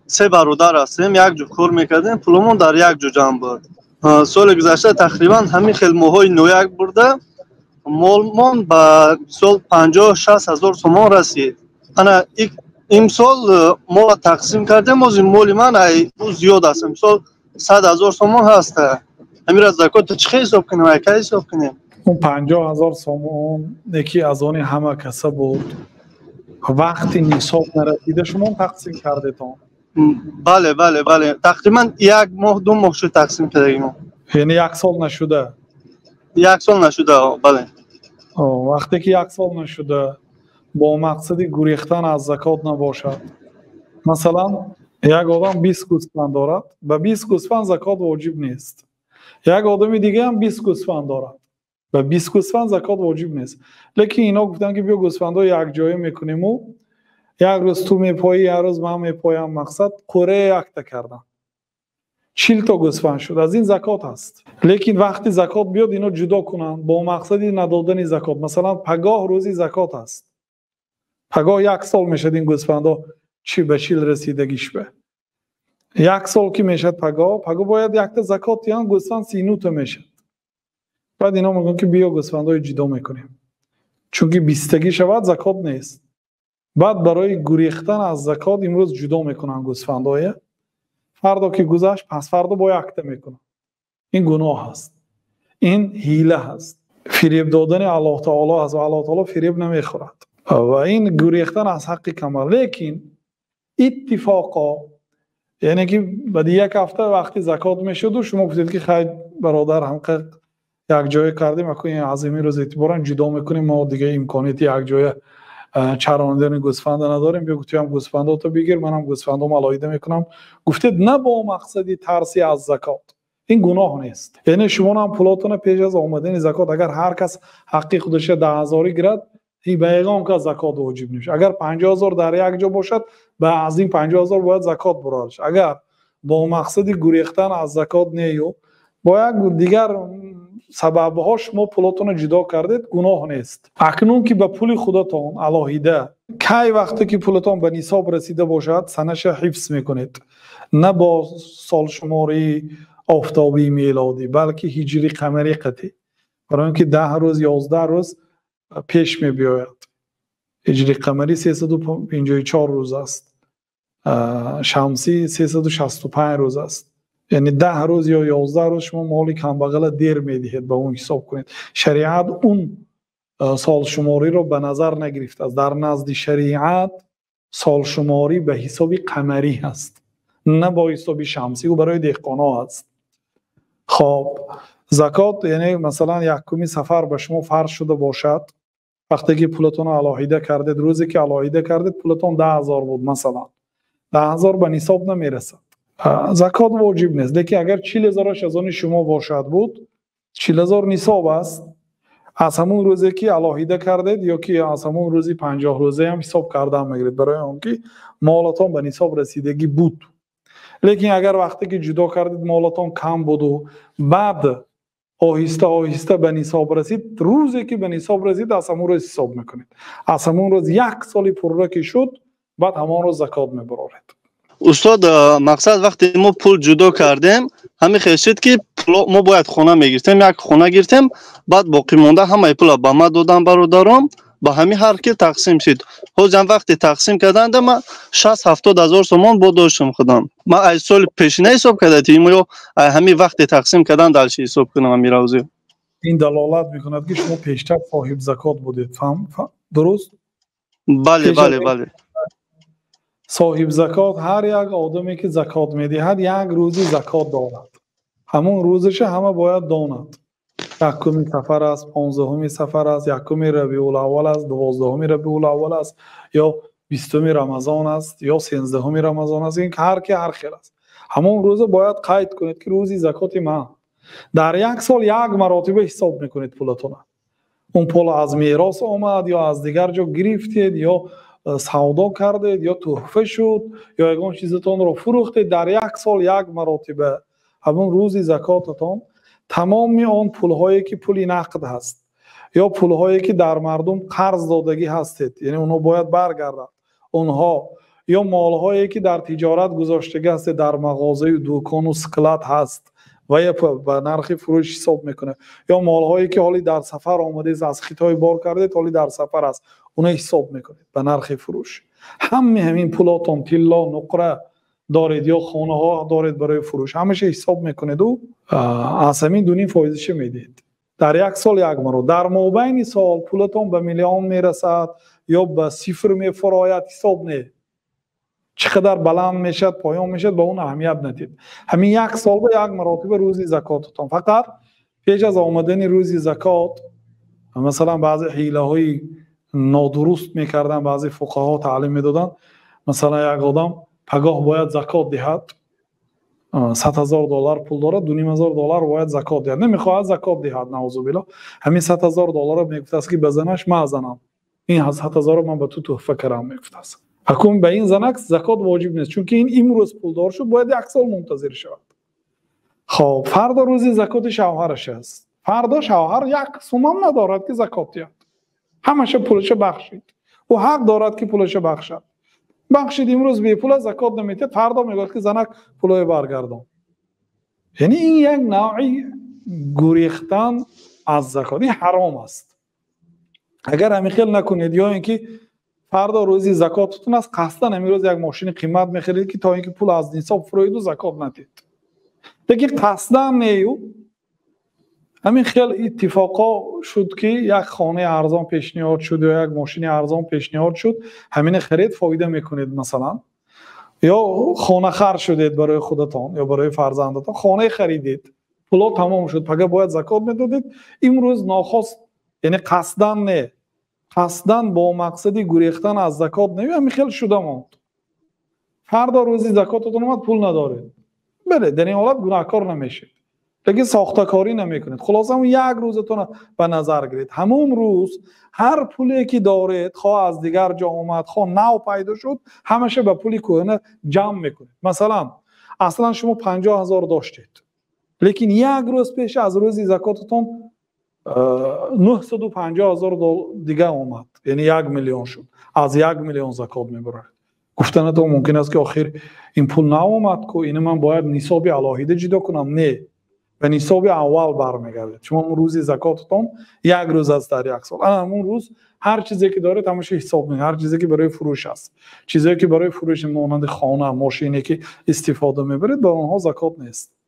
Се бародар ҳастем, як ҷо кор мекардем, пулумон дар як ҷо ҷамъ буд. Соли гузашта тақрибан ҳамин хел моҳҳои ноябр бурда молмон ба мисол 50-60 ҳазор сомон расид. Ана имсол мо тақсим кардем, ози моли ман зиёд аст, мисол 100 ҳазор сомон ҳаста. Ҳамира закотро чӣ хел ҳисоб кунем, ай кай ҳисоб кунем? Он 50 ҳазор сомон неки аз они ҳама каса буд, вақти нисоб нарасида шумо тақсим кардетон? Бале, бале, бале, тақрибан як моҳ, 2 моҳ шуд тақсим кардагимо. Яъне як сол нашуда? Як сол нашуда, бале. Вақте ки як сол нашуда бо мақсади гурехтан аз закот набошад, масалан, як одам 20 гӯсфанд дорад, ба 20 гӯсфанд закот воҷиб нест. Як одами дигаам 20 гӯсфанд дорад, ба 20 гӯсфанд закот воҷиб нест. Лекин ино гуфтанд, ки биё гӯсфандҳо якҷоя мекуниму як рӯз ту мепоӣ, як рӯз ман мепоям, мақсад қуръа якта кардам, 40 то гӯсфанд шуд, аз ин закот ҳаст. Лекин вақти закот биёд, ино ҷудо кунанд бо мақсади надодани закот. Масалан, пагоҳ рӯзи закот аст, пагоҳ як сол мешад ин гӯсфандҳо чи ба 40 расидагиш, ба як сол ки мешад пагоҳ, пагоҳ бояд якта закот диҳанд, гӯсфанд 39 та мешад. Баъд ино мегӯянд, ки биё гӯсфандҳои ҷудо мекунем, чунки 20-тагӣ шавад, закот нест. Баъд барои гурехтан аз закот имрӯз ҷудо мекунанд гӯсфандҳоя, фардо ки гузашт, пасфардо бо якта мекунанд. Ин гуноҳ аст, ин ҳила аст, фиреб додани Аллоҳ таоло аст ва Аллоҳ таоло фиреб намехӯрад ва ин гурехтан аз ҳаққи камал. Лекин иттифоқо, яъне ки баъди як ҳафта вақти закот мешуду шумо гуфтед, ки хай, бародар, ҳамқа якҷоя кардем, акун аз ин рӯз эътиборан ҷудо мекунем, мо дига имконияти якҷоя чаронидани гӯсфанда надорем, биё туям гӯсфандото бигир, манам гӯсфандом алоҳида мекунам, гуфтед на бо мақсади тарси аз закот, ин гуноҳ нест. Яъне шумо ҳам пулотона пеш аз омадани закот, агар ҳар кас ҳаққи худаша 10 ҳазорӣ гирад, ба ягон кас закот воҷиб намешавад. Агар 50 ҳазор дар як ҷо бошад, ба аз ин 50 ҳазор бояд закот бурад. Агар бо мақсади гурехтан аз закот нею бо як дигар сабабҳо шумо пулотонро ҷудо кардед, гуноҳ нест. Акнун ки ба пули худатон алоҳида, кай вақте ки пулатон ба нисоб расида бошад, санаша ҳифз мекунед, на бо солшумории офтобии мелодӣ, балки ҳиҷри қамарӣ қатӣ, барои он ки 10 рӯз, 11 рӯз пеш мебиёяд. Ҳиҷри қамарӣ 354 рӯз аст, шамсӣ 365 рӯз аст. Яъне 10 рӯз ё 11 рӯз шумо моли камбағала дер медиҳед, ба он ҳисоб кунед. Шариат он солшумориро ба назар нагирифтааст. Дар назди шариат солшуморӣ ба ҳисоби қамарӣ ҳаст, на бо ҳисоби шамсӣ, ӯ барои деҳқонҳо ҳаст. Хоб, закот, яъне масалан якуми сафар ба шумо фарз шуда бошад, вақте ки пулатонро алоҳида кардед, рӯзе ки алоҳида кардед, пулатон 10 ҳазор буд, масалан 10 ҳазор ба нисоб намерасад, закот воҷиб нест. Лекин агар 40 ҳазораш аз они шумо бошад буд, 40 ҳазор нисоб аст. Аз ҳамун рӯзе ки алоҳида кардед ё ки аз ҳамун рӯзи 50 рӯзаам ҳисоб кардан мегиред, барои он ки молатон ба нисоб расидагӣ буд. Лекин агар вақте ки ҷудо кардед молатон кам буду баъд оҳиста оҳиста ба нисоб расид, рӯзе ки ба нисоб расид, аз ҳамун рӯз ҳисоб мекунед. Аз ҳамун рӯз як соли пурра ки шуд, баъд ҳамон рӯз закот мебароред. Устод, мақсад вақте мо пул ҷудо кардем, ҳамин хел шуд, ки мо бояд хона мегирифтем, як хона гирифтем, баъд боқӣ монда ҳамаи пула ба ман додам бародаром, ба ҳамин ҳар ки тақсим шуд. Ҳозирам вақте тақсим карданда ман 60-70 ҳазор сомон бо доштам худам. Ман аз соли пешина ҳисоб карда тим ё ҳамин вақте тақсим кардан дальше ҳисоб кунам ҳамин равзӣ? Ин далолат мекунад, ки шумо пештар соҳиб закот будед. Фаҳм, дуруст? Бале, бале, бале. Соҳиб закот ҳар як одаме ки закот медиҳад, як рӯзи закот дорад. Ҳамон рӯзаша ҳама бояд донад. Якуми сафар аст, 15-уми сафар аст, якуми рабиулаввал аст, 12-уми рабиулаввал аст, ё 20-уми рамазон аст, ё 13-уми рамазон аст. Ин ҳар ки ҳар хел аст. Ҳамон рӯза бояд қайд кунед, ки рӯзи закоти ман. Дар як сол як маротиба ҳисоб мекунед пулатона. Он пул аз мерос омад ё аз дигар ҷо гирифтед, ё савдо кардед, ё туҳфа шуд, ё ягон чизатонро фурӯхтед, дар як сол як маротиба ҳамон рӯзи закотатон тамоми он пулҳое ки пули нақд ҳаст ё пулҳое ки дар мардум қарз додагӣ ҳастед, яъне онҳо бояд баргарданд, онҳо Ё молҳое, ки дар тиҷорат гузоштага ҳастед, дар мағозаю дукону склад ҳаст ва ё ба нархи фурӯш ҳисоб мекунед, ё молҳое, ки ҳоли дар сафар омадед, аз Хитой бор кардед, ҳоли дар сафар аст, уна ҳисоб мекунед ба нархи фурӯш. Ҳамаи ҳамин пулотон, тилло, нуқра доред ё хонаҳо доред барои фурӯш, ҳамаша ҳисоб мекунеду аз ҳамин 2,5 фоизаша медиҳед. Дар як сол як маротиба. Дар мобайни сол пулатон ба миллион мерасад ё ба сифр мефурояд, ҳисоб не. Чӣ қадар баланд мешавад, поён мешавад, ба он аҳамият надиҳед. Ҳамин як сол ба як маротиба, рӯзи закотатон. Фақат пеш аз омадани рӯзи закот, масалан, баъзе ҳилаҳои нодуруст мекарданд, баъзе фуқаҳо таълим медоданд. Масалан, як одам пагоҳ бояд закот диҳад, 100 000 доллар пул дорад, 2,5 ҳазор доллар бояд закот диҳад, намехоҳад закот диҳад, наузубилло. Ҳамин 100 000 долларро мегуфтааст, ки ба занаш: «Ма занам, ин 100 000-ро ман ба ту туҳфа кардам», мегуфтааст. Акун ба ин занак закот воҷиб нест, чунки ин имрӯз пулдор шуд, бояд як сол мунтазир шавад. Хоб, фардо рӯзи закоти шавҳараш аст. Фардо шавҳар як сумам надорад, ки закот диҳад. Ҳамаша пулаша бахшид. Ӯ ҳақ дорад, ки пулаша бахшад. Бахшид, имрӯз бепула, закот наметиҳад. Фардо мегӯяд, ки: «Занак, пулое баргардон». Яъне ин як навъи гурехтан аз закот, ин ҳаром аст. Агар ҳамин хел накунед, ё ин ки фардо рӯзи закотатон аст, қасдан ҳамин рӯз як мошини қимат мехаред, ки то ин ки пул аз нисоб фуроиду закот надиҳед. Лекин қасдан нею, ҳамин хел иттифоқо шуд, ки як хонаи арзон пешниҳод шуд ё як мошини арзон пешниҳод шуд, ҳамина харед, фоида мекунед, масалан. Ё хонахар шудед барои худатон ё барои фарзандатон, хонае харидед, пуло тамом шуд, пага бояд закот медодед, имрӯз нохост, яъне қасдан не, қасдан бо мақсади гурехтан аз закот не, ҳамин хел шуда монд. Фардо рӯзи закотатон омад, пул надоред. Бале, дар ин ҳолат гунаҳкор намешед, лекин сохтакорӣ намекунед. Хулоса, ҳамун як рӯзатона ба назар гиред. Ҳамун рӯз ҳар пуле, ки доред, хоҳ аз дигар ҷо омад, хоҳ нав пайдо шуд, ҳамаша ба пули кӯҳна ҷамъ мекунед. Масалан, аслан шумо 50 000 доштед, лекин як рӯз пеш аз рӯзи закотатон 950 000 дига омад, яъне 1 миллион шуд. Аз 1 миллион закот мебарад. Гуфтанатон мумкин аст, ки охир ин пул наомад ку, ина ман бояд нисоби алоҳида ҷудо кунам. Не, ба нисоби аввал бармегардед. Шумо рӯзи закотатон як рӯз аст дар як сол. Ана ҳамун рӯз ҳар чизе, ки доред, ҳамаша ҳисоб мекунед. Ҳар чизе, ки барои фурӯш аст, чизое, ки барои фурӯш, монанди хона, мошине, ки истифода мебаред, ба онҳо закот нест.